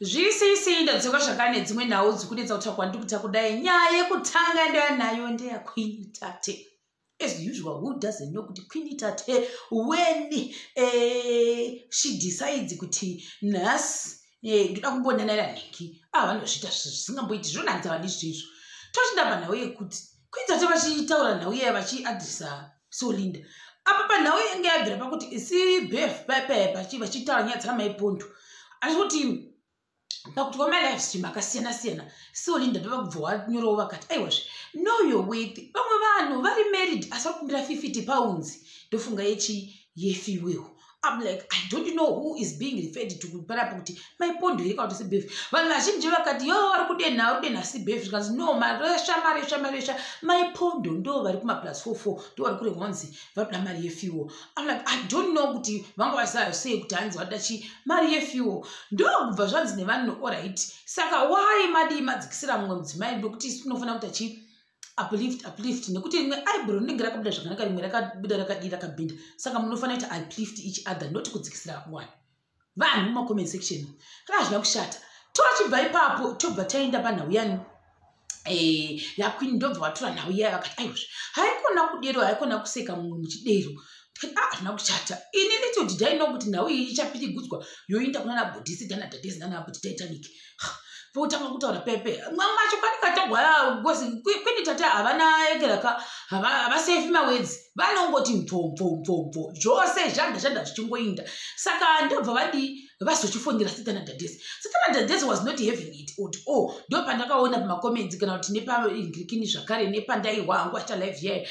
Zviri sei sei, ndadzoka zvakare nedzimwe nhau dzikunetsa kutaura kwandiri kuita kudai. Nyaya yekutanga ndouya nayo ndeyaQueen Tate. As usual, who doesn't know kuti Queen Tate, when she decides kuti nhasi ndoda kumbonanira nhingi, ah, vanozviita zvisingamboiti, zvinonakidza vanhu izvizvo. Tochinda panhau yekuti Queen Tate vachitaura nhau iyaya, vachiadresa Solinda apa panhau yange yabvira pakuti cbf paipai, vachitaura nyaya dzamaipondo, asi kuti pakuti kwamalive stream akasiyana siyana, Solinda ndova kubva wanyorawo vakati, "Aiwazve, know your worth." Vamwe vanhu vari married asi vari kumbira £50, ndofunga yechi yefuel. I'm like, I don't know who is being referred to panapa, kuti maipondo here kana kuti Sibef. Vanhu vazhinji vakati, "Yo, vari kudenha, vari kudenha Sibef." Zvikanzi, "No, maresva, maresva, maresva. Maipondo ndo vari kumaplus 44, ndo vari kurehwa kunzi vari kuda mari yefuel." I'm like, I don't know kuti vanga vaziva sei kuti hanzi varida chi mari yefuel. Ndokubva zvanzi nevanhu, "Alright, saka why madii madzikisira mumwe mudzimai? Ndokuti isu tinofanira kuita chi uplift, uplift, nekuti rimwe eyebrow rinenge rakabuda zvakanaka, rimwe rakabuda rakadii, rakabhinda. Saka munofanira kuita uplift each other, not kudzikisira one." Vanhu mumacomment section kana hazvina kushata. Tochibva ipapo, tobva taenda panhau yani yaQueen. Ndobva vatora nhau iya vakati, "Aiwazve, haikona kudero, haikona kuseka mumwe muchidero." Ah, hazvina kushata. Ini little did I know kuti nhau iyi ichapirigudzwa yoinda kuna nabhodhisi tanadhadhesi nanabhuti Titanic, votanga kutaura pepe macho kanikatagwa because Queen Tate havana ekeraka, havasefi mawords, vanongoti mvo mvo mvo mvo, zvose zvanda zvanda zvichingoinda. Saka ndobva vadii, vazochifonera Satana Dhadhesi. Satana Dhadhesi was not having it at all. Ndo pandakaona pamacomments kana kuti nepaingirikini zvakare nepandaiwa hangu aita live yayo,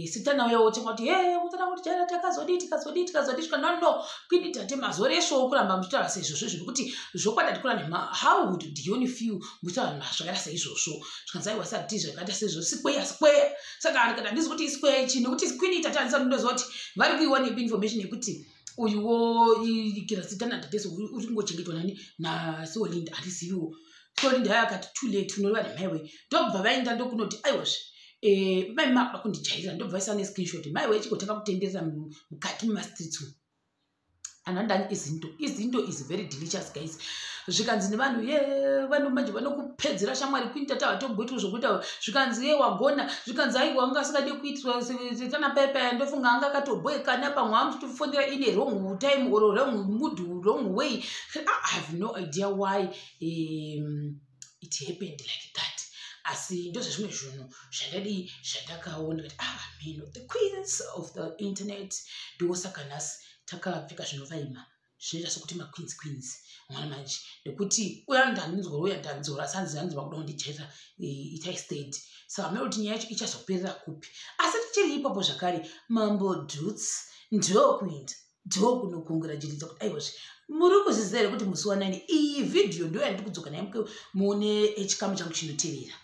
Satana uya wotanga kuti, "He, mutana kuti chara takazodii, tikazodii, tikazodii." Svika, "No, no, Queen Tate, mazoreswawo kuramba muchitaura saizvozvo, zvekuti zvokwadi hatikura nema. How would Dion feel muchitaura zvakaita saizvozvo?" Zvikanzi, "Aiwa, sati zvakaita saizvozvo, square square." Saka ndikati, handisi kuti isquare chii, nekuti Queen Tate handisati ndoziva kuti vari kuiwanepi information yekuti uyuwo kirasitana Dhadhesi uri kungochengetwa nani naSolinda. Handiziviwo. Solinda yayo akati, "Too late, unoreva nemaiwe." Ndobva vaenda ndokunoti, "Aiwazve, mai makuda kundijairira." Ndobva vaisa nescreenshot, maiwe ichigotanga kutenderera mukati memastreets umu. Anandani izinto, izinto is very delicious, guys. Zvikanzi nevanhu, "Ye, vanhu manje vanokupedzera shamwari. Queen Tate hatomboitwa zvokuita." Zvikanzi, "Ye, wagona." Zvikanzi, "Aiwa, anga asingadi kuitirwa tana pepe, ndofunga anga akatobhoekana, pamwe amutofonera ine wrong time or wrong mood, wrong way." I have no idea why it happened like that, asi ndozvezvimwe zvinhu zvandadii, zvandakaona kuti, ah, mino the queens of the internet. Ndosaka nhasi takapfeka zvinovaima, zvinoita sekuti maqueens, queens mwana manje, nekuti uya ndanzora, uya ndanzora, asi hanzi, hanzi vakuda kundijaira, itai state. Saka mene kuti nyaya yacho ichazoperera kupi. Asi tichiri ipapo zvakare, Mambo Duts ndokuinda ndokunocongratulata kuti, aiwazve, muri kuzviziva here kuti musi wa9 iyi vhidhiyo ndo yandiri kudzoka nayo mune chikamu changu chinotevera?